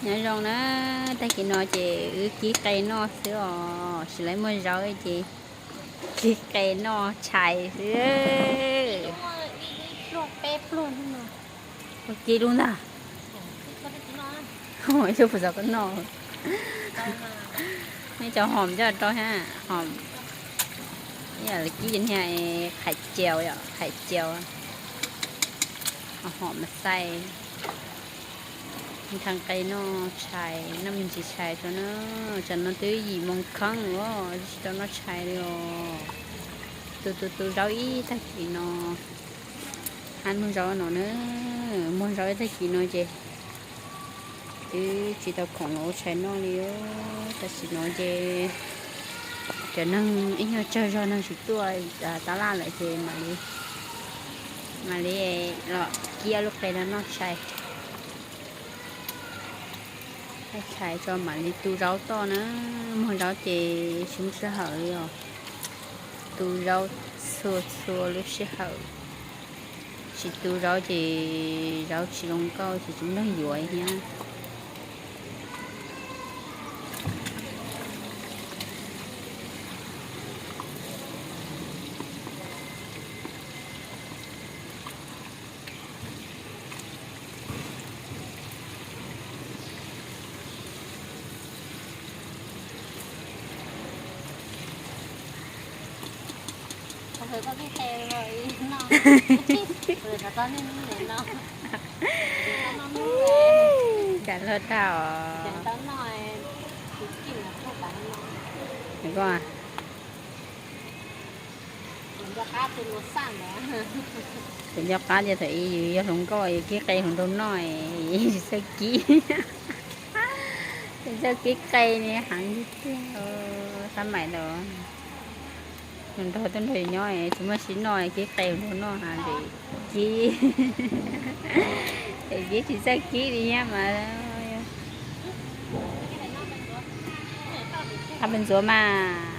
Nyob zoo na, tag kis no ces wb kib qe noj xwb os, tsis tau muaj zaub ces kib qe noj tshais xwb. Kib lub ntag. Ib lub puas txog koj noj. Nej cov hom coj rau ha, hom, yam li kib niag qhais caus yom, qhais caus, hom mas xais. Ntxhee qe noj tshais, noj me ntsis tshais tso na. Tsam no twb yim moo kheeb os, tsis tau noj tshais li os. Tu tu tu zaub ib tag kis no, hab muag zaub no na, muag zaub ib tag kis no ces twb tsis tau khoom los ua tshais noj li os. Tam sim no ces cov neeg ib nyuag tsawg zog neeg tsis tuaj tab laj lawm ces mam li los kib lub qe no noj tshais. Tshais tso mam li tu zaub toj na, muag zaub ces tsis muaj sij hawm li os. Tu zaub txhua txhua lub sij hawm, tsis tu zaub ces zaub tsis zoo nkauj ces tsis muaj neeg yuav thiab. Cas luag tag os. Tus nco qab tias thaum ub yus yog hluas nkauj yus kib qe hluas nraug noj, tsis txawj kib, tsis txawj kib qe ne, heev tiag tiag. Xab maim lawm, hluas nraug tuaj nrog yus nyob tsis muaj sib noj, kib qe hluas nraug noj ha, kib, kib tsis txawj kib li thiab mas. Qab pes ntxuav mas.